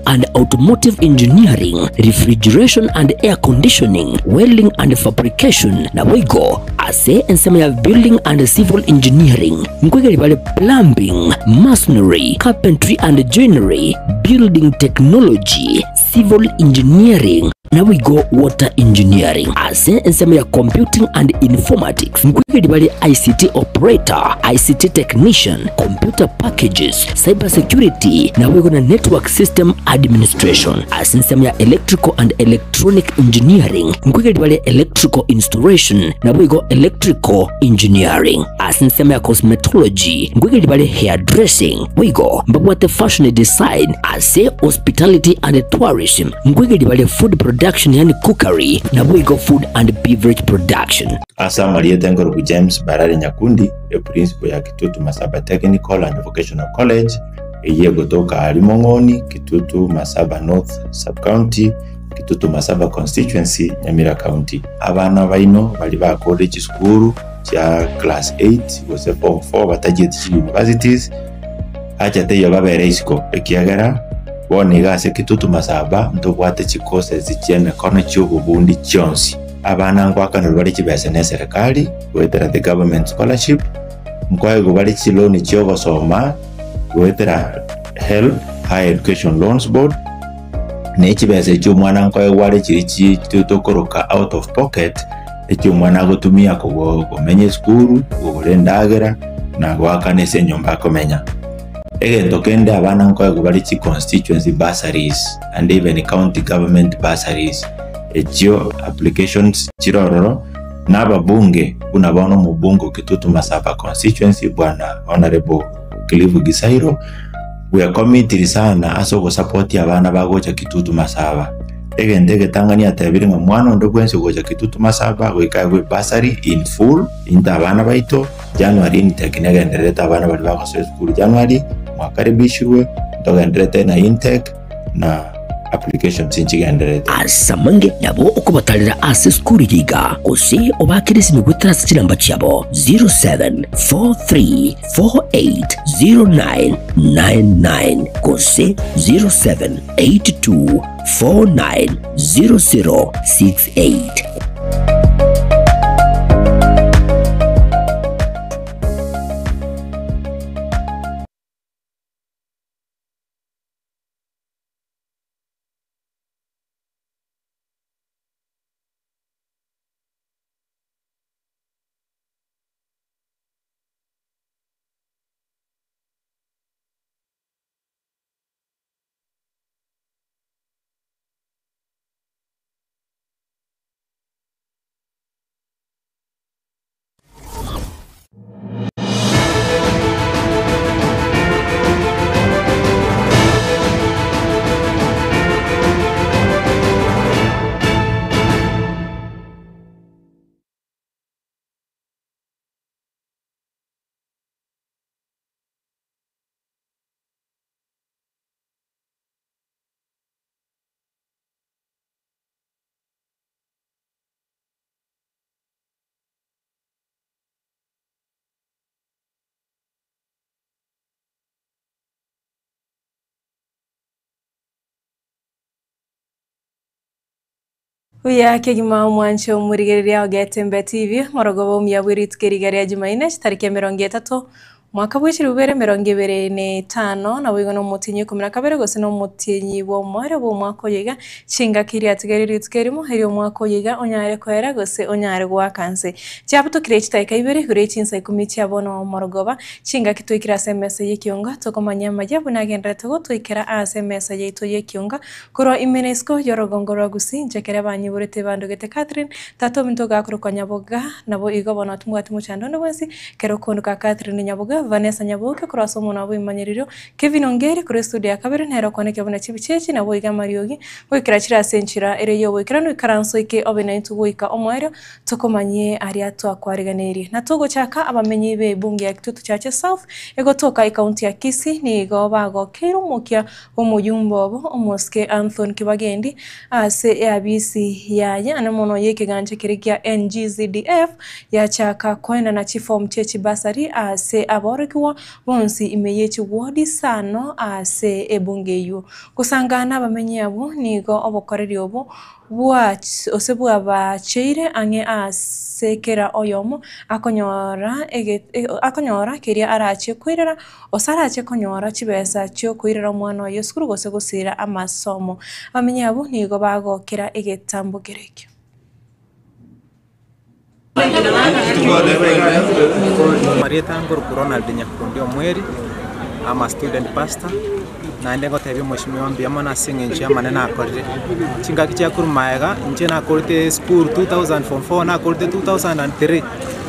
and Automotive Engineering, Refrigeration and Air Conditioning, Welding and Fabrication, naboigo ase ensemo ya Building and Civil Engineering nkoigeri bare Plumbing, Masonry, Carpentry and Joinery, Building Technology, Civil Engineering, naboigo Water Engineering. Ase ensemo ya Computing and Informatics nkoigeri bare ICT Operator, ICT Technician, Computer Packages, Cyber Security, naboigo na Network System Administration. Ase ensemo ya Electrical and Electronic Engineering nkoigeri bare Electrical Installation, naboigo Electrical Engineering. Ase ensemo ya Cosmetology nkoigeri bare Hairdressing, boigo mbabwate Fashion Design. Ase Hospitality and Tourism nkoigeria bare Food Production yaani Cookery naboigo Food and Beverage Production. Ase amarieta enkorokwa James Barare Nyakundi, eprinciple ya Kitutu Masaba Technical and Vocational College, eyio egotoka aria Mong'oni, Kitutu Masaba North Sub-County, Kitutu Masaba Constituency, Nyamira County. Abana baino baria bakorire chisukuru chia class 8 gose form 4 batachieti chi universities, Acha teiyo babere isiko, ekiagera bono iga ase Kitutu Masaba ntobwate chicourses chi'emekono chi'obobundi chionsi. Abana ngoakanerwa bare chibesa neserekari goetera the government scholarship, nkoegwa bare chiloan chi'ogosoma goetera HELB, Higher Education Loans Board, ne chibesa echio omwana nkoegwa are chiria chi tokoroka out of pocket, echio omwana agotumia komenya esukuru, kogora endagera, na goakana ase enyomba akomenya. Egento kende abana nkoegwa bare chi constituency bursaries and even county government bursaries, echio applications chire ororo, na ababunge buna bono omobunge o Kitutu Masaba constituency bwana Honourable Cliff Gisairo, bwekomitiri sana ase ogosapotia abana bagocha Kitutu Masaba. Egento egetang'ani atebire ng'a mwana onde bwensi ogocha Kitutu Masaba goika aegwe ebursary in full, into abana baito, January intake negendererete abana baria bagosoa esukuru January, mwakaribishirwe, ntogendererete na intake na applications nchigendererete. Ase amange nabo okobatarera ase esukuru eye iga, gose obaakere esimi goetera ase chinamba chiabo 0743480999 gose 0782 490068. Buya kegima omwanche omorigereria o Getembe TV, morogoba omuya bwe rituko eriga ria Jumaine chitariki 30 omwaka bwe 2025 naboigo na omotienyi 12 gose na omotienyi bw'omoerio bw'omwaka oyo iga chingaki riatigaire rituko erimo erio omwaka oyo iga onyare koera gose onyare goaka nse. Chiabutokire chidaeka ibere igoro ye chinsa ikomi chia bono morogoba chingaki twaikire ase emesa y'ekionga tokomanya amaya buna agenderete gotoikera ase emesa yaito y'ekionga Korwa ime na isiko y'orogongo rwa Gusii, inche ekero banyiborete bandogete Catherine, tata ominto ogakorokwa Nyaboga, nabo igo bono timbwati mochando onde bwensi, ekero okondoka Catherine Nyaboga, Vanessa Nyaboke korwa ase omonwa bw'ebimanyererio, Kevin Ongeri korwa estudio ya kabere nere okonekia buna chibicha echi nabo iga amariogi goikera chire ase enchera ere y'oboikeranu ikaranso eke obe naintwe goika omoerio tokomanyie aria twakwariganirie. Na togochaka abamenyi b'ebunge ya Kitutu Chache South egotoka ecounty ya Kisii nigo bagokeire omokia Omoyumba obo, omosike Anthony Kibagendi, ase eabisi yaye ane mono y'ekegancha keria kia NGCDF yachaka koenana chifomu chie chibasari ase abo. aborokigwa bonsi ime ye chiwodi isano ase ebunge eyio. Gosangana abamenyi abwo nigo obokoreri obo gose bwabacheire ang'e ase kera oyomo akonyora akonyora keria arache koirera, gose arache konyora chibesa chiokoirera omwana oye esukuru gose gosira amasomo. Abamenyi abwo nigo bagokera egetambo kere ekio. Amarieta nkorokwa Ronald Nyakundi Omweri, I'm a student pastor, naende ngotebia omweshimiwa mbuya mono ase eng'encho y'amanene akorire. Chingaki chia korwa magega, inche nakorete esukuru 2000 form four nakorete 2003,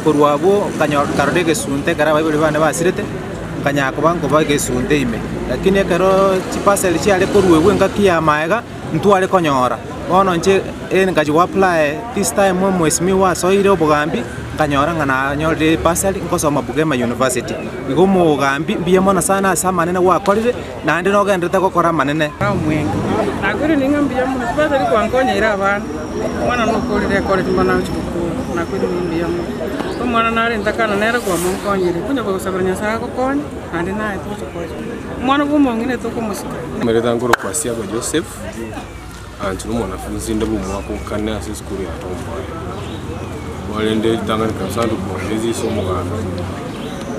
korwa abwo nkanyo nkarora egesunte ekero abaibori bane basirete, nkanyara koba nkoba egesunte ime. Lakini ekero chibasari chiare koruegwa engaki ya magega. Ntware konyora. Bono inche ngachia go apply this time omwesimigwa asoire obogambi, nkanyora ng'a nanyorire ebursary nkosoma Bugema University. Igo omogambi mbuya mono sana ase amanene gwakorire, naende nogenderete gokora amanene. Omwenge. Nakoiraneria ng'a mbuya mono, chibasari gwankonyeire abana, omwana nokorire ekoreti mbano agochia gokora, nakoiraneria mbuya mono. Omwana nare ntakana nere kwamonkonyire, konya gosabera Nyasaye agokonye, naende naye togocha koa esukuru. Omwana bw'omong'ina tokomosika. Amareta nkorokwa Asiago Joseph, anche nomwanafunzi inde bw'omwaka o kane ase esukuru ya Tom Mboya. Korende ritang'ani kabisa ndikong'esia ase omogambi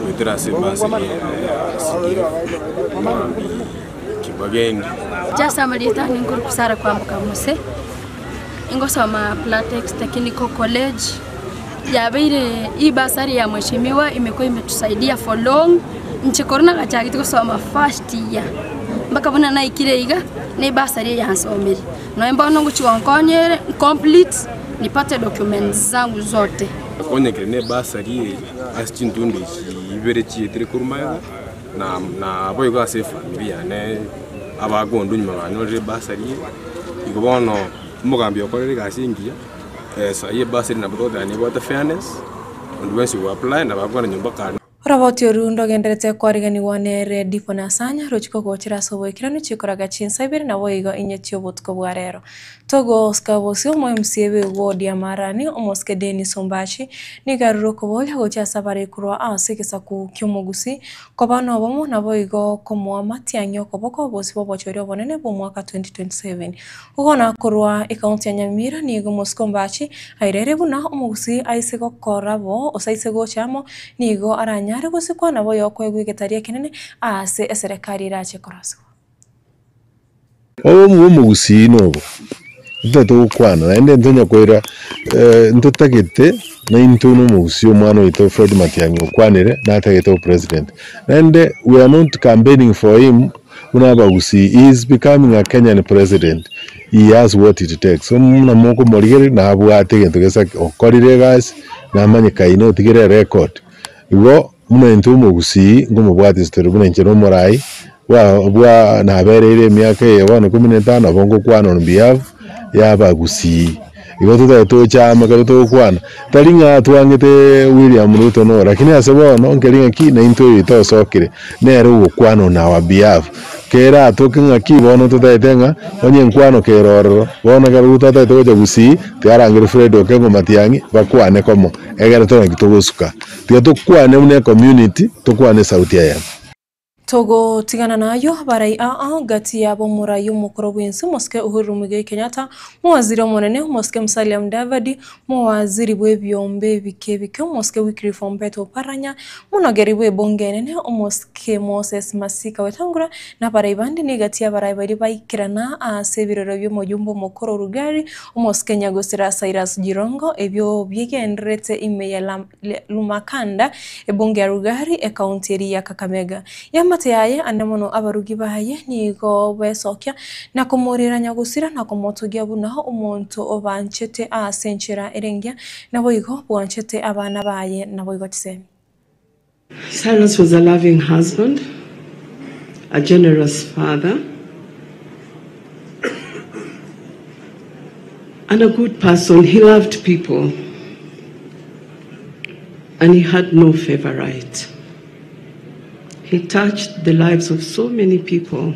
goetera ase ebasari eye ya CDF, omogambi Kibagendi. Inche ase amarieta ane nkorokwa Sarah Kwamboka Mose, ingosoma Platex Technical College, yabeire ebasari ya mweshimiwa imekuwa imetusaidia for long, inche korwa nagachagete gosoma first year mpaka buna naikire iga, na ebasari eye yansomirie. Nonya bono ngochia gonkonyere complete nipate documents zangu zote. Nakonyekire na ebasari eye ase chintundu echi ibere chietire korwa magega, na naboigo ase efamiri yane abagondo nyuma banyorire ebasari eye, igo bono omogambi okorire egasi engiya. Esai ebasari nabo togoteba nebwate fairness, onde bwensi ogo apply nabo akogenda nyomba kare. Oroboti oru ndogenderete kwariganigwa nere Dipo na Sanya, rochiko gochera ase oboikeranu chikoraga chinsa ibere naboigo inye chi'obotuko bwa rero. Togosika bosio omoMCA bw'ewodi ya Marani, omosike Dennis Ombachi, nigo arure okoboria gochia ase abare korwa ase egesaku ki'omogusii Koba nobomo naboigo komoa matiang'i okoboko obosio bw'obochori obonene bw'omwaka 2027. Gokwana korwa ekaunti ya Nyamira nigo Mosiko Mbachi airere buna omogusii aise gokora bo gose aise gocha amo nigo aranyare gosikwa nabo oyokoegwa egetari ekenene aase eserekari erache korosigwa. Obomo bw'omogusii nobo, ntotagete gokwana naende ntonya koira ntotagete naintwe buna omogusii omwana oito Fred Matiang'i okwanire natagete obopresident. Naende we are not campaigning for him buna abagusii, he is becoming a Kenyan president, he has what it takes. So buna mokomorigereria nabwate egento gesa okorire egasi, namanyekaine otigire erecord. Igo buna intwe omogusii nkomobwatisia tore buna inche nomorai bwa bwa nabereire emiaka eye bono ikomi na etano nabo ngokwana on behalf ya abagusii. Igo totari tochama ekero togokwana, tari ng'a twang'ete William Ruto no, lakini ase bono nkeri ng'aki naintwe oyo tosokire, nere ogokwana on our behalf. Kera atoke ng'aki bono totaete ng'a onye nkwano kere ororo, bono ekero Ruto ataete gocha gusii, tiarangeri Fred Okengo Matiang'i bakwane komo, egere tore naki togosuka. Tiga tokwane buna ecommunity, tokwane esauti eyemo. Togotigana nayio, abarai aa gati yabo omorai omokoro bw'ense omosike Uhuru Muigai Kenyatta, mowaziri omonene omosike Musalia Mudavadi, mowaziri bw'ebiombe ebike ebike omosike Wycliffe Ombetwa Oparanya, monogeri bw'ebunge enene omosike Moses Masika Wetangula, na abarai bande negati y'abarai baria baikerana ase ebirero bi'omojumbe omokoro Rugari omosike Nyagosira Cyrus Jirongo ebio biegendererete ime ya Lumakanda, ebunge ya Rugari, ekaunti eria ya Kakamega. Eamate yaye ande mono abarugi baye nigo besokia na komorera nyagosira na komotogia buna omonto obanchete ase enchera ere engiya, naboigo bwanchete abana baye naboigo chisemi. Cyrus was a loving husband, a generous father, and a good person. He loved people and he had no favorite. He touched the lives of so many people.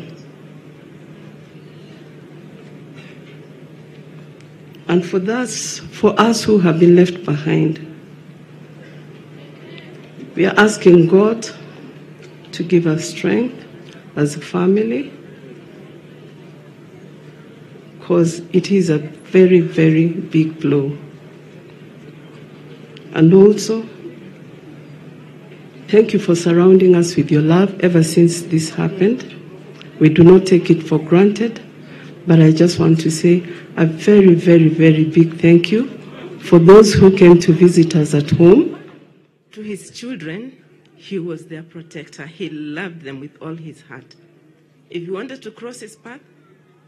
And for us, for us who have been left behind, we are asking God to give us strength as a family because it is a very, very big blow. And also, thank you for surrounding us with your love ever since this happened. We do not take it for granted, but I just want to say a very, very, very big thank you for those who came to visit us at home. To his children, he was their protector. He loved them with all his heart. If you wanted to cross his path,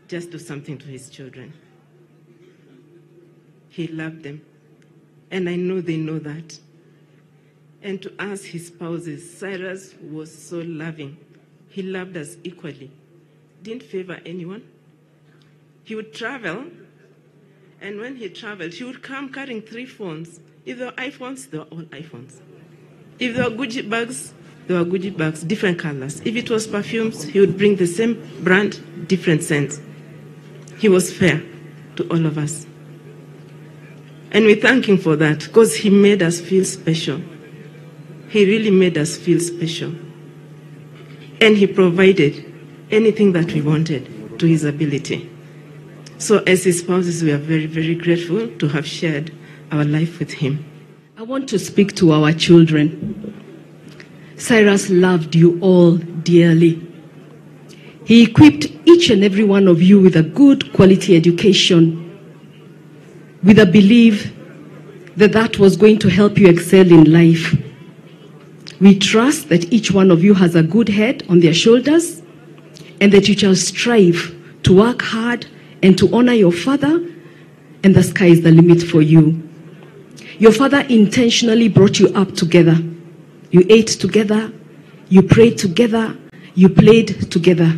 just do something to his children. He loved them. And I know they know that. And to us, his spouses, Cyrus was so loving. He loved us equally, didn't favor anyone. He would travel, and when he traveled, he would come carrying three phones. If there were iPhones, they were all iPhones. If there were Gucci bags, there were Gucci bags, different colors. If it was perfumes, he would bring the same brand, different scents. He was fair to all of us. And we thank him for that because he made us feel special. He really made us feel special. And he provided anything that we wanted to his ability. So, as his spouses, we are very, very grateful to have shared our life with him. I want to speak to our children. Cyrus loved you all dearly. He equipped each and every one of you with a good quality education, with a belief that that was going to help you excel in life. We trust that each one of you has a good head on their shoulders and that you shall strive to work hard and to honor your father, and the sky is the limit for you. Your father intentionally brought you up together. You ate together, you prayed together, you played together.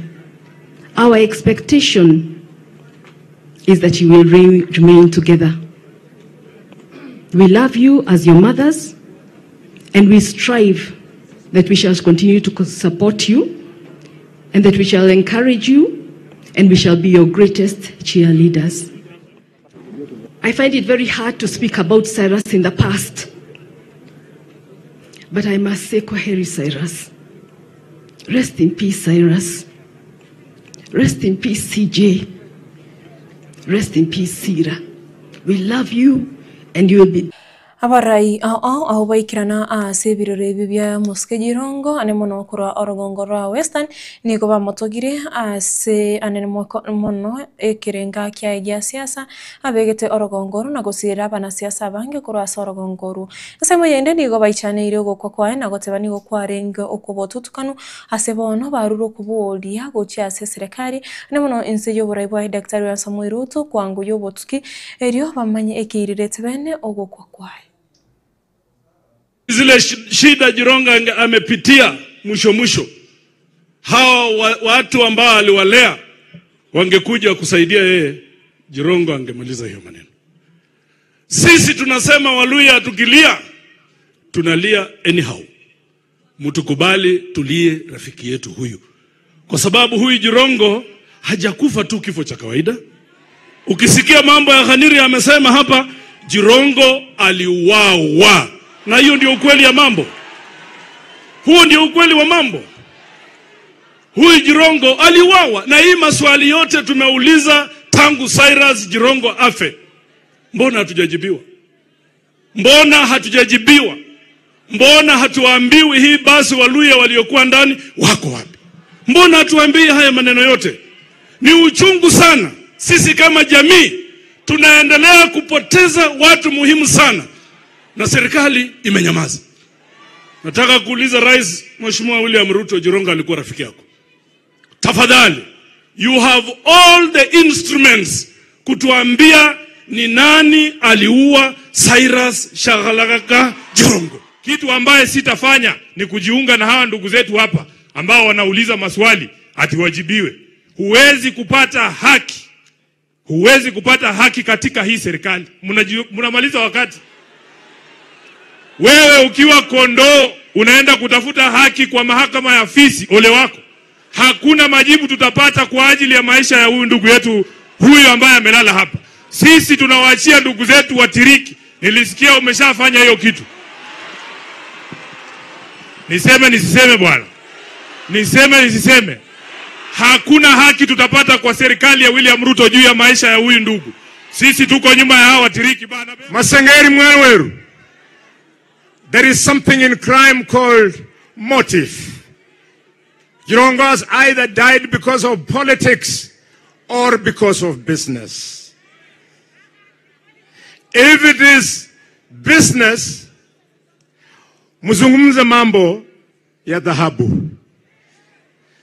Our expectation is that you will remain together. We love you as your mothers, and we strive that we shall continue to support you, and that we shall encourage you, and we shall be your greatest cheerleaders. I find it very hard to speak about Cyrus in the past, but I must say, Kwaheri Cyrus. Rest in peace, Cyrus. Rest in peace, CJ. Rest in peace, Sira. We love you, and you will be Abarai ao ao abwo baikerana ase ebirero ebi bia Mosike Jirongo ane mono korwa orogongo rwa Western nigo bamotogire ase anene mono ekerenga kiaye gia siasa abegete orogongo oro na gosirera abanasiasa abange korwa ase orogongo orwo. Ensemo eyende nigo baichaneire ogokwa kwaye na goteba nigo kwarenge okwobotutukanu ase bono barure okoboria gochia ase eserekari ane mono inse y'oborai bwaye Daktari William Samoei Ruto kwango y'obotuki erio bamanye ekeirirete bene ogokwa kwaye. Zile shida Jirongo amepitia mwisho mwisho, hawa watu ambao aliwalea wangekuja kusaidia yeye, Jirongo angemaliza hiyo maneno. Sisi tunasema Waluya tukilia, tunalia anyhow. Mtukubali tulie rafiki yetu huyu, kwa sababu huyu Jirongo hajakufa tu kifo cha kawaida. Ukisikia mambo ya Khaniri amesema hapa, Jirongo aliuawa. Na hiyo ndio ukweli ya mambo. Huo ndio ukweli wa mambo. Huyu Jirongo aliuawa. Na hii maswali yote tumeuliza tangu Cyrus Jirongo afe. Mbona hatujajibiwa? Mbona hatujajibiwa? Mbona hatuambiwi hii basi Waluya waliokuwa ndani wako wapi? Mbona hatuambii haya maneno yote? Ni uchungu sana. Sisi kama jamii tunaendelea kupoteza watu muhimu sana. Na serikali imenyamaza. Nataka kuuliza Rais Mheshimiwa William Ruto, Jirongo alikuwa rafiki yako. Tafadhali, you have all the instruments kutuambia ni nani aliua Cyrus Shagalaka Jirongo. Kitu ambaye sitafanya ni kujiunga na hawa ndugu zetu hapa ambao wanauliza maswali ati wajibiwe. Huwezi kupata haki. Huwezi kupata haki katika hii serikali. Mnamaliza wakati. Wewe ukiwa kondoo unaenda kutafuta haki kwa mahakama ya fisi, ole wako. Hakuna majibu tutapata kwa ajili ya maisha ya huyu ndugu yetu huyu ambaye amelala hapa. Sisi tunawaachia ndugu zetu watiriki. Nilisikia umeshafanya hiyo kitu. Niseme nisiseme bwana? Niseme nisiseme? Hakuna haki tutapata kwa serikali ya William Ruto juu ya maisha ya huyu ndugu. Sisi tuko nyuma ya hawa tiriki bana. Masengeri Mwanweru, there is something in crime called motive. Jirongo has either died because of politics or because of business. If it is business, mzungumze mambo ya dhahabu.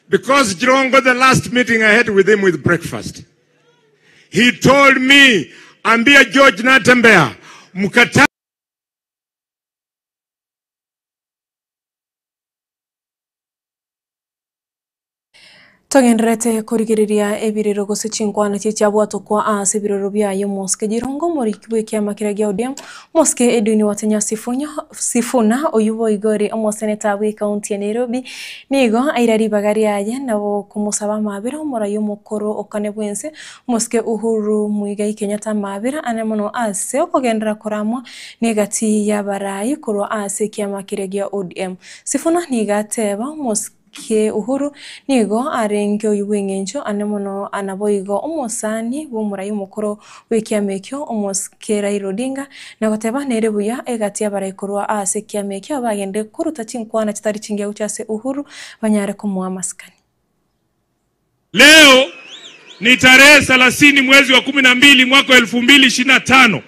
Because Jirongo, the last meeting I had with him with breakfast, he told me, ambia George Natembea, mkata Togenderete kurigereria ebirero gose chinkwana chichiabwatokwa ase ebirero biaye Mosike Jirongo omoriki bwa ekiama keria gia ODM Mosike Edwin Watenya Sifunya Sifuna oywo boigo omoseneta bwa ekaunti ya Nairobi nigo aira ribaga riaye nabo komosaba amabera omorai omokoro okane bwense Mosike Uhuru Muigai Kenyatta amabera ane mono ase okogendera koramwa negati ya abarai korwa ase ekiama keria gia ODM. Sifuna nigo ateba Mosike ke Uhuru nigo arenge oyu bw'eng'encho ane mono anaboigo omosani bw'omorai omokoro bw'ekiama ekio omosike Raila Odinga na goteba nere buya egati abarai korwa ase ekiama ekio bagende koruta chinkwana chitari chingiya gochia ase Uhuru banyare komoa amasikani. Leo ni tarehe 30 mwezi wa 12 mwaka wa 2025.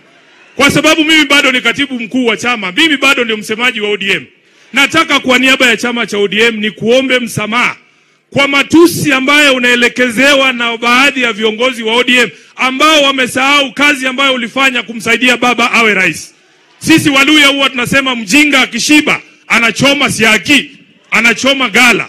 Kwa sababu mimi bado ni katibu mkuu wa chama, mimi bado ndio msemaji wa ODM. Nataka kwa niaba ya chama cha ODM ni kuombe msamaha kwa matusi ambayo unaelekezewa na baadhi ya viongozi wa ODM ambao wamesahau kazi ambayo ulifanya kumsaidia baba awe rais. Sisi Waluya huwa tunasema mjinga akishiba anachoma siaki, anachoma gala.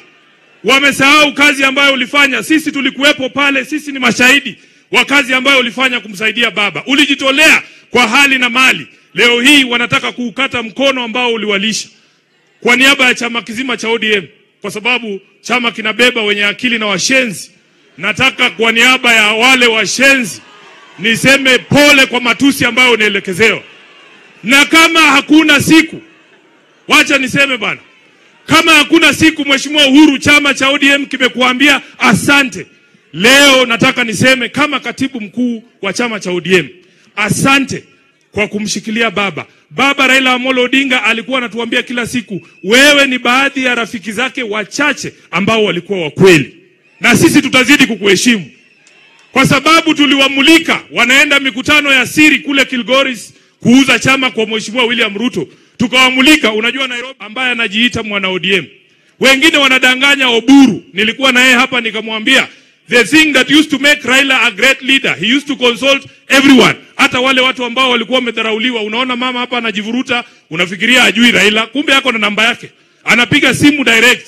Wamesahau kazi ambayo ulifanya. Sisi tulikuwepo pale, sisi ni mashahidi wa kazi ambayo ulifanya kumsaidia baba. Ulijitolea kwa hali na mali. Leo hii wanataka kuukata mkono ambao uliwalisha. Kwa niaba ya chama kizima cha ODM, kwa sababu chama kinabeba wenye akili na washenzi, nataka kwa niaba ya wale washenzi niseme pole kwa matusi ambayo unaelekezewa. Na kama hakuna siku, wacha niseme bana, kama hakuna siku Mheshimiwa Uhuru, chama cha ODM kimekuambia asante, leo nataka niseme kama katibu mkuu wa chama cha ODM, asante kwa kumshikilia baba. Baba Raila Amolo Odinga alikuwa anatuambia kila siku, wewe ni baadhi ya rafiki zake wachache ambao walikuwa wa kweli, na sisi tutazidi kukuheshimu kwa sababu tuliwamulika wanaenda mikutano ya siri kule Kilgoris kuuza chama kwa Mheshimiwa William Ruto, tukawamulika. Unajua Nairobi, ambaye anajiita mwana ODM, wengine wanadanganya Oburu. Nilikuwa na yeye hapa nikamwambia the thing that used to make Raila a great leader, he used to consult everyone, hata wale watu ambao walikuwa wamedharauliwa. Unaona mama hapa anajivuruta, unafikiria ajui Raila, kumbe ako na namba yake, anapiga simu direct.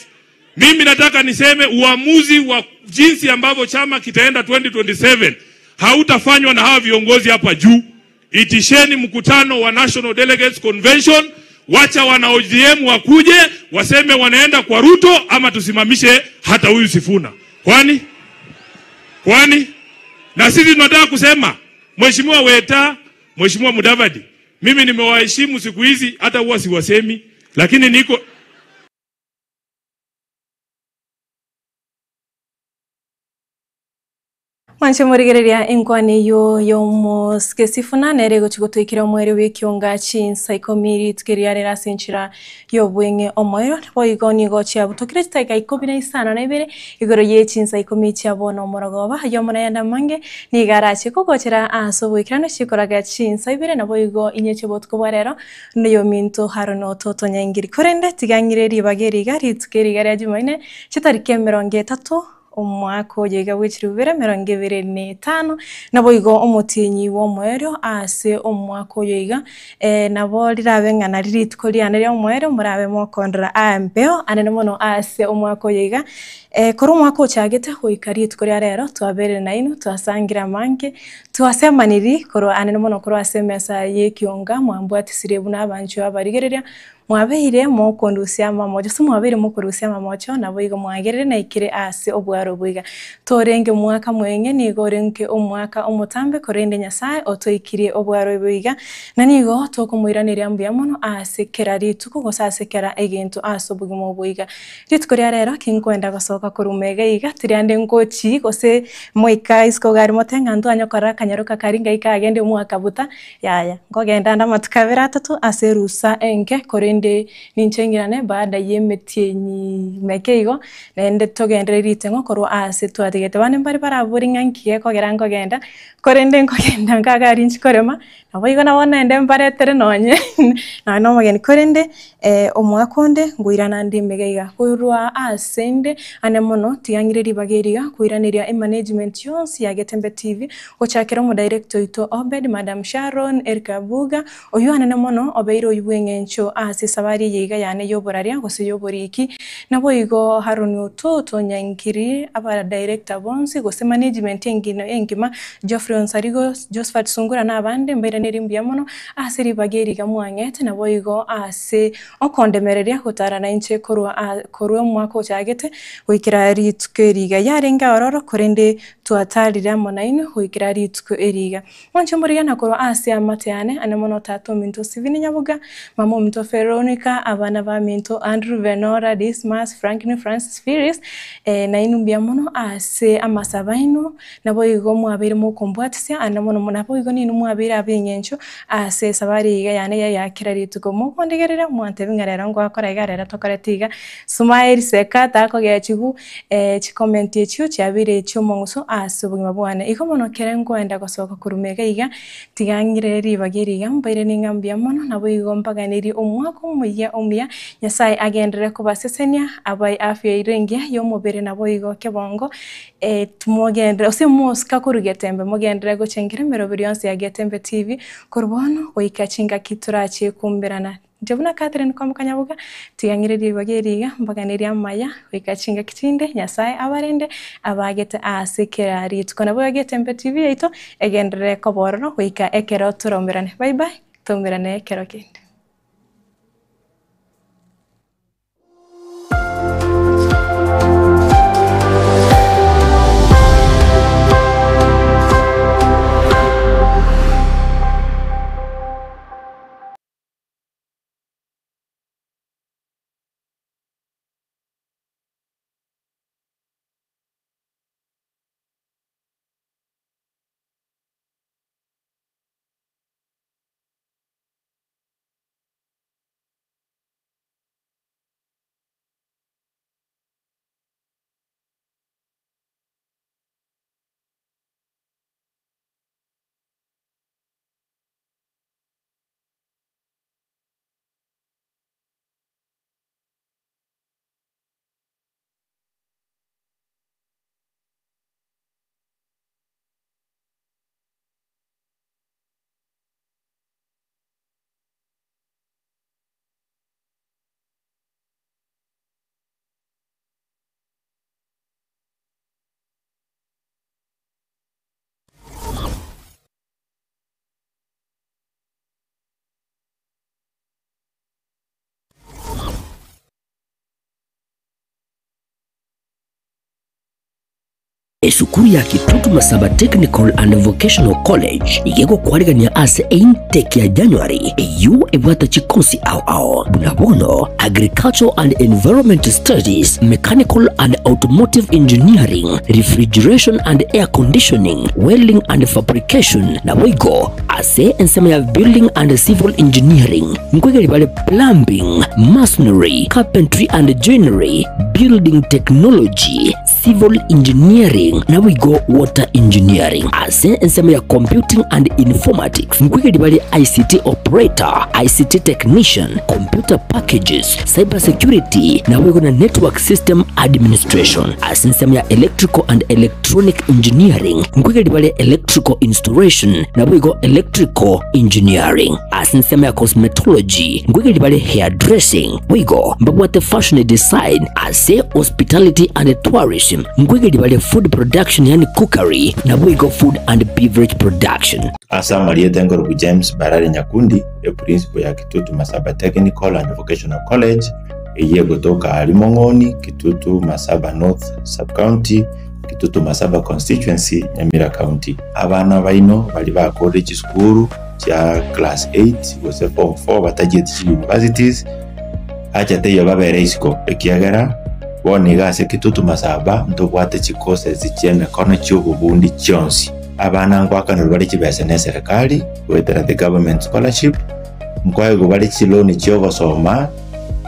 Mimi nataka niseme uamuzi wa jinsi ambavyo chama kitaenda 2027 hautafanywa na hawa viongozi hapa juu. Itisheni mkutano wa National Delegates Convention, wacha wana ODM wakuje waseme wanaenda kwa Ruto ama tusimamishe hata huyu Sifuna. Kwani kwani na sisi tunataka kusema Mheshimiwa Weta, Mheshimiwa Mudavadi, mimi nimewaheshimu siku hizi, hata huwa siwasemi, lakini niko Mwanche murigereria inkwani iyo yomosike Sifuna nere gochi gotwikira omweri bwa ekionga chinsa ikomi rituko rira ase enchera ya obweng'e omoero boigo nigo chiabutokire chidakika ikomi na isano na ibere igoro ya chinsa ikomi chia bono omorogoba aywo omonayanda mange nigo arache kogochera ase oboikeranu chikoraga chinsa ibere nabo igo inye chibotuko bwa rero niyo minto harono totonyangiri korende tigang'ire ribaga eriga rituko eriga ria jumaine chitariki emirongo etato omwaka oyo iga bwa chirubere mirongo ibere na etano nabo igo omotienyi wa omoerio ase omwaka oyo iga nabo rirabe ng'ana rirituko riane ria omoerio morabe mokondora ambeo anene mono ase omwaka oyo iga korwa omwaka ochagete goika rituko ria rero twabere nainwe twasangira amange twasemaniri korwa anene mono korwa ase emesa ya ekionga mwambwatisire buna abanchwa abarigereria. Mwabeire mokondusia amamocho, gose mwabeire mokorusia amamocho, naboigo mwagerire naikire ase obwaro obo iga. Torenge omwaka mweng'e, nigo orenge omwaka omotambe, korende Nyasae otoikirie obwaro obo iga, na nigo tokomoiraneria mbuya mono ase kera rituko, gose ase kera egento ase obogima obo iga. Rituko ria rero kinkwenda gosoka korwa mega iga, tiri ande ngochi gose moika isiko iga aria mote ng'a ntwanye korora akanyaroka karia ngaika agende omwaka buta, Yaya, nkogenda ande amatuko abere atato ase erusa enke, korende ninche ng'irane baada y'emetienyi meke igo, naende togenderere riteng'o korwa aase twatigete. Abande mbare barabori ng'a nki gekogera nkogenda, korende nkogenda nkaga aria inche korema, naboigo nabo naende mbaretere nonye nonye na omogeni. Korende omwaka onde nkoirana ande emega iga. Korwa aase inde ane mono, tiga ng'ire ribaga eri iga, koiraneria emanagement yonsi ya Getembe TV, Gochakera omodirector oito Obed, Madam Sharon, Eric Abuga, oyio anene mono obeire oyio bw'eng'encho ase esabari eye iga yane y'oboraria gose y'oboriki, naboigo Haron Ototo Nyankiri, abadirector bonsi gose management engino engima, Geoffrey Onsarigo, Josphat Sungura na abande mbairanerie mbuya mono ase ribaga eri iga mwang'ete naboigo ase okondemereria gotara nainche korwa korwa omwaka ochagete goikera rituko eri iga yarenge ororo korende Twatarire amo nainwe goikera rituko eri iga. Mwanche mborigana korwa ase amate ane, ane mono tata ominto Stephen Nyaboga, mama ominto Veronica, abana baminto Andrew, Venora, Dismas, Franklin, Francis, Phyllis, eh, nainwe mbuya mono ase amasabo aino, naboigo mwabeire mokombwatisia ande mono naboigo ninwe mwabeire ab'eng'encho ase esabari iga yane ya kera rituko. Mokondigereria mwantebi ng'a rero ngwakora iga, rero tokorete iga, smile, seka, takogechigwa. Chikomenti echio chiabeire echi'omong'uso ase obogima bwane. Igo bono kere nkoenda gosoka korwa iga iga, tiga ng'ire ribaga eri iga, mbaire ning'a mbuya mono, naboigo mpaganirie omwaka omoyia omuya, Nyasae agenderere kobasesenia, abae afya eire engiya y'omobere naboigo kebongo, timogenderere gose mosika korwa Getembe, mogenderere gochengera emeroberi yonsi ya Getembe TV, korwa bono goika chingaki torachie koumberana. Inche buna Catherine kwamboka nyaboga, tiga ng'ire ribaga eri iga, mbaganerie amaya, goika chingaki chinde, Nyasae abarende, abagete aase kera rituko. Nabo Getembe TV yaito egenderere koba ororo goika ekero toraumerane. Bye bye, toumerane ekero kende. Esukuru ya Kitutu Masaba Technical and Vocational College iga egokwarigania ase eintake ya January eyio ebwate chikosi ao ao buna bono Agricultural and Environment Studies, Mechanical and Automotive Engineering, Refrigeration and Air Conditioning, Welding and Fabrication naboigo ase ensemo ya Building and Civil Engineering nkoigeri bare Plumbing, Masonry, Carpentry and Joinery, Building Technology, Civil Engineering naboigo Water Engineering. Ase ensemo ya Computing and Informatics nkoigeri bare ICT Operator, ICT Technician, Computer Packages, Cyber Security naboigo na Network System Administration. Ase ensemo ya Electrical and Electronic Engineering nkoigeri bare Electrical Installation naboigo Electrical Engineering. Ase ensemo ya Cosmetology nkoigeri bare Hairdressing boigo mbabwate Fashion Design. Ase Hospitality and Tourism nkoigeri bare Food Production yaani Cookery naboigo Food and Beverage Production. Ase amarieta nkorokwa James Barare Nyakundi, eprinciple ya Kitutu Masaba Technical and Vocational College, eyio egotoka aria Mong'oni, Kitutu Masaba North Sub-County, Kitutu Masaba Constituency, Nyamira County. Abana baino baria bakorire chisukuru chia class 8 gose form 4 batachieti chi universities, acha teiyo babere isiko ekiagera bono iga ase Kitutu Masaba ntobwate chicourses chi'emekono chi'obobundi chionsi. Abana ngoakanerwa bare chibesa neserekari goetera the government scholarship, nkoegwa bare chiloan chi'ogosoma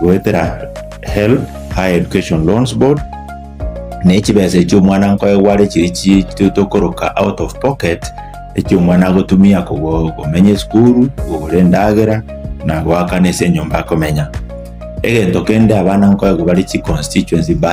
goetera HELB, Higher Education Loans Board, ne chibesa echio omwana nkoegwa are chiri chi tokoroka out of pocket, echio omwana agotumia kogo komenya esukuru, kogora endagera, na goakana ase enyomba akomenya. Egento kende abana nkoegwa bare chi constituency bus.